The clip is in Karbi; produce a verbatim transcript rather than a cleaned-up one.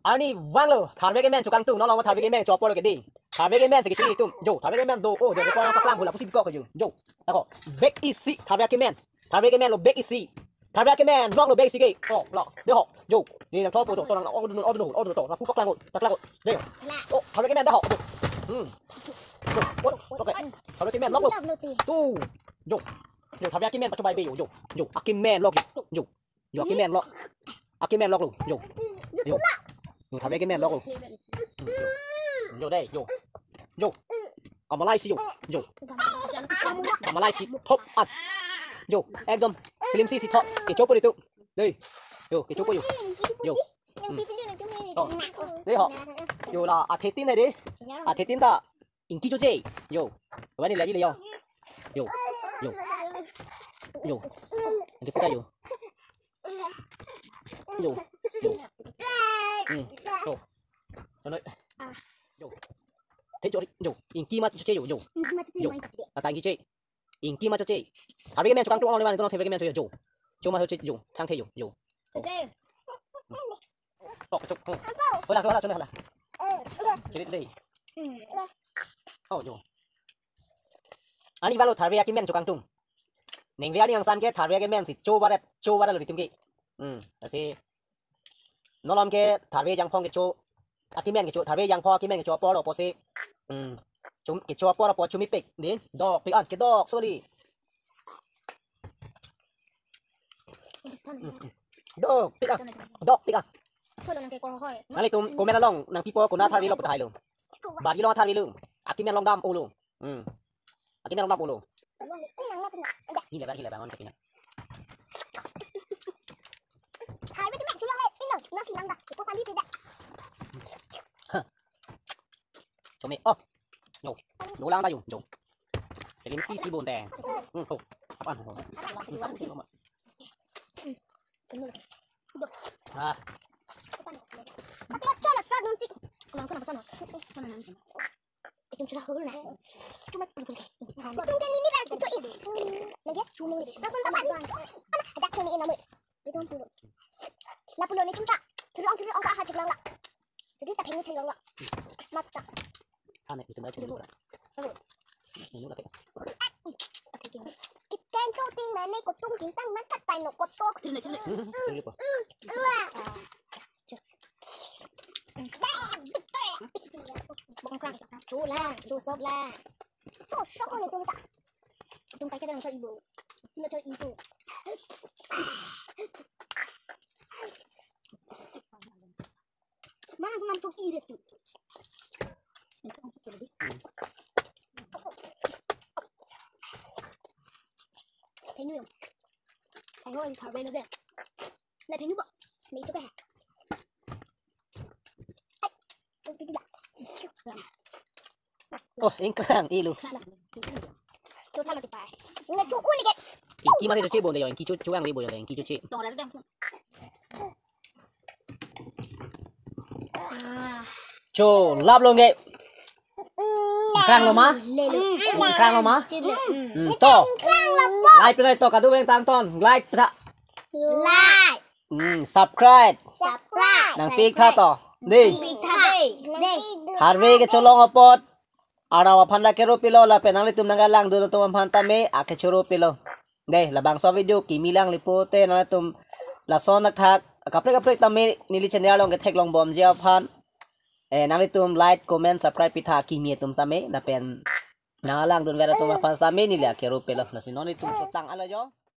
Arnivang lo, tharve kemen chokangtung, non along tharve kemen cho apor lo ke dei. Tharve kemen si kecho itum. Jo, tharve kemen do, oh, jo, ko paklang hula pusi bikok jo. Jo, ako, bag isi, tharve kemen. Tharve kemen lo bag isi. Tharve kemen, lok lo bag isi ke. Oh, lok, dei ho, jo. Dei nangthopo jo, to nang, oh, dun, oh, dun, oh, dun, to, lapu paklang, paklang, dei. Oh, tharve kemen dah ho. Hmm. Jo, oh, lok ke. Tharve kemen, lok lo. Tu. Jo. Jo, tharve kemen, pacho bai be jo. Jo, jo, akemen lok jo. Jo. Jo, akemen lok. Akemen lok lo. Jo. Jo. Jo, tharve kemen lok lo. Jo. Jo dei, jo. Jo. Kamalai si jo. Jo. Kamalai si thop at. Jo, ekdom slim si si thop. Kechopo dei tu. Dei. Jo, kechopo jo. Jo. Hmm. To. Dei ho. Jo la athetin dei. Athetin ta. Ingki choche. Jo. Wani lagi le jo. Jo. Jo. Jo. Ingki pika jo. Jo. Jo. Hmm. Jo. Ano. Jo. Te chori. Jo. Ingki ma choche jo. Jo. Atang kiche. Ingki ma choche. Tharve kemen chokangtung along le wani kono tharve kemen choche jo. Cho ma choche jo. Thang the jo. Jo. Choche. Oh, kachok. Oh. Hola, hola, chona hola. Chiri dei. Oh, jo. Arnivang lo tharve akemen chokangtung. Ningve arni angsam ke tharve akemen si cho barat, cho barat lo itum ke. Hmm, lasi. Non along ke tharve jangphong kecho, akemen kecho, tharve jangphong akemen kecho apor lo pusi. Hmm. Chom kecho apor apor chomipik. Dei, dokpik an, kedok soli. Dokpik ah. Dokpik ah. Nanglitum comment along nangpipo konat tharve lo pu tahai lo. Bari along tharve lo. Akemen along dam olo. Hmm. Akemen along dam olo. Hile ba, hile ba, on kapina. Chome. Oh. Jo. Lo lang ta jo. Jo. Slim si si bonte. Hmm, ho. Apan ho. Ah. Itum chura hulu na. Cuma pul pul. Itum ke nini ran kecho i. Lagi cuma. Langsung tabar. Ada cumi ini namu. Itum pul. La pulo ni cuma. Churong churong ka ha churong la. Jadi tak ini churong la. Smart tak. Ame itu baca dulu. Ini lagi. Kita tu ting mana kotung ting tang mana tak tahu kotok. Dulu, dulu. Dulu, Pak. Bongkrang, chu la, chu sop la. Chu sop ko ni tum ta. Tum kai ka dang sa ibu. Tum sa ibu. Mana tum nam chu ibu tu. Penu. Ayo, ini tharve lo deh. Lah penu bo. Ni itu kah? Oh, ingkrang ilu. Ingki mati choche bo le yo, ingki cho, cho ang le bo le, ingki choche. Cho lap lo nge. Ingkrang lo ma? Ingkrang lo ma? Hmm, to. Like pen to, kadokave tangton. Like pen ta. Like. Hmm, subscribe. Subscribe. Nangpik tha to. Dei. Pik tha dei. Dei. Tharve kecholong apot arnam aphan ta kero pilo lapen nanglitum nangkelang dun atum aphan tame akechoro pilo. Dei, labangso video kimi lang lipo te nanglitum lason athak kaprek kaprek tame neli channel along ketheklong bomji aphan. Eh, nanglitum like, comment, subscribe pitha kimi atum tame lapen nangkelang dunver atum aphan tame neli akero pilo. Lasi non itum chotang alo jo.